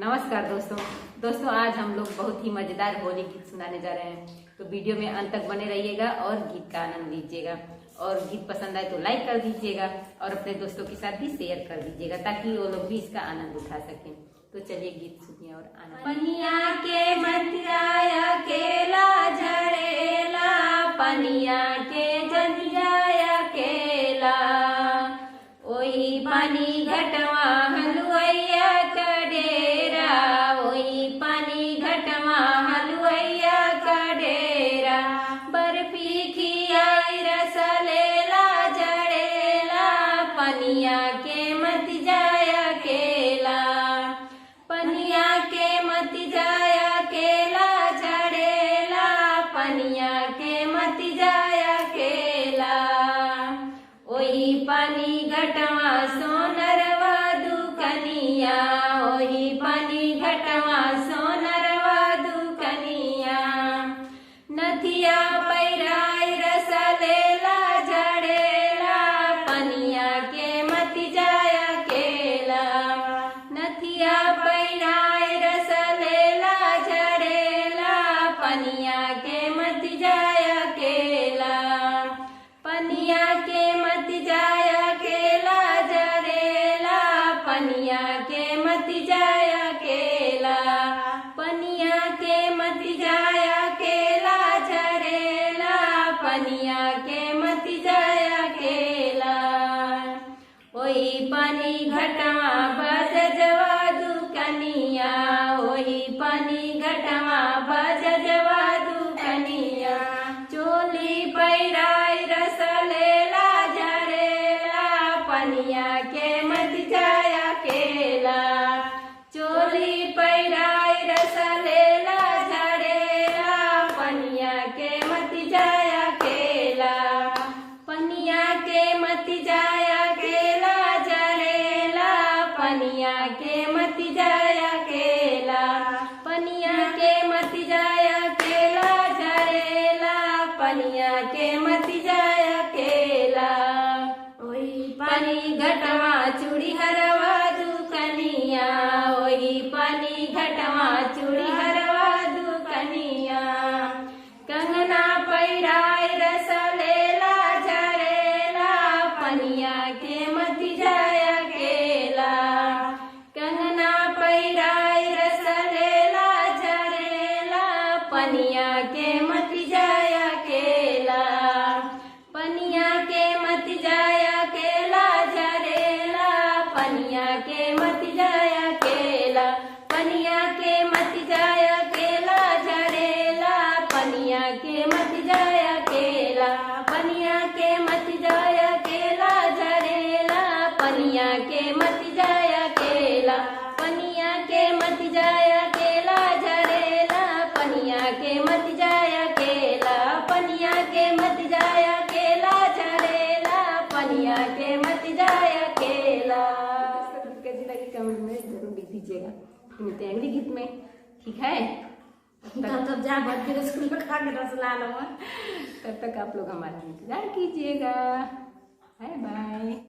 नमस्कार दोस्तों। दोस्तों आज हम लोग बहुत ही मजेदार होली गीत सुनाने जा रहे हैं, तो वीडियो में अंत तक बने रहिएगा और गीत का आनंद लीजिएगा। और गीत पसंद आए तो लाइक कर दीजिएगा और अपने दोस्तों के साथ भी शेयर कर दीजिएगा ताकि वो लोग भी इसका आनंद उठा सकें। तो चलिए गीत सुनिए और आनंद। पनिया के मतियाया केला झरेला, पनिया के जंजाया केला, ओही पानी घटवा हलुआइया का डेरा, ओही पानी घटवा हलुआइया का डेरा, बर्फी खियाई रसलेला जड़ेला, पनिया के मत जाया केला, पनिया के मत जाया केला झड़ेला, पनिया के मत जाया केला, ओही पानी घटवा सोनरवा दुकनिया, ओही पानी घटवा सोनरवा दुकनिया, नथिया पैराई रसलेला झड़ेला, पनिया के मत जाया केला, नथिया पैराई रसलेला झड़ेला, पनिया के मत जाया केला, पनिया के मत जाया केला झरेला, पनिया के मत जाया केला, पनिया के मत जाया केला झरेला, पनिया के मत जाया केला, ओही पानी घटवा बजवा दुकनिया, ओही पानी घटवा बजवा दुकनिया, चोली पैराई रसलेला झरेला, पनिया के मत जाया केला, चोली पैराई रसलेला झरेला, पनिया के मत जाया केला, पनिया के मत जाया केला झरेला, पनिया के मत जाया केला, पनिया के मत जाया केला झरेला, पनिया के मत जाया केला, ओही पानी घटवा चूड़ी हरवा दुकनिया, ओही पानी घटवा चूड़ी हरवा दुकनिया, कंगना पैराई रसलेला झरेला, पनिया के मत जाया केला, कंगना पैराई रसलेला झरेला, पनिया के मत जाया केला, पनिया के मत जाया केला झरेला, पनिया के मत जाया केला, पनिया के मत जाया केला झरेला, पनिया के मत जाया केला, पनिया के मत जाया केला झरेला, पनिया के मत जाया केला, पनिया के मत जाया केला झरेला, पनिया के मत जाया केला, पनिया के मत जाया केला झरेला, पनिया के मत जाया केला। कैसी लगी कमेंट में जरूर लिख दीजिएगा। मिलते हैं अगले गीत में, ठीक है? तब तब जा भर के रसगुल्ला खा के रसला लो। तब तक आप लोग हमारा इंतजार कीजिएगा। Bye bye.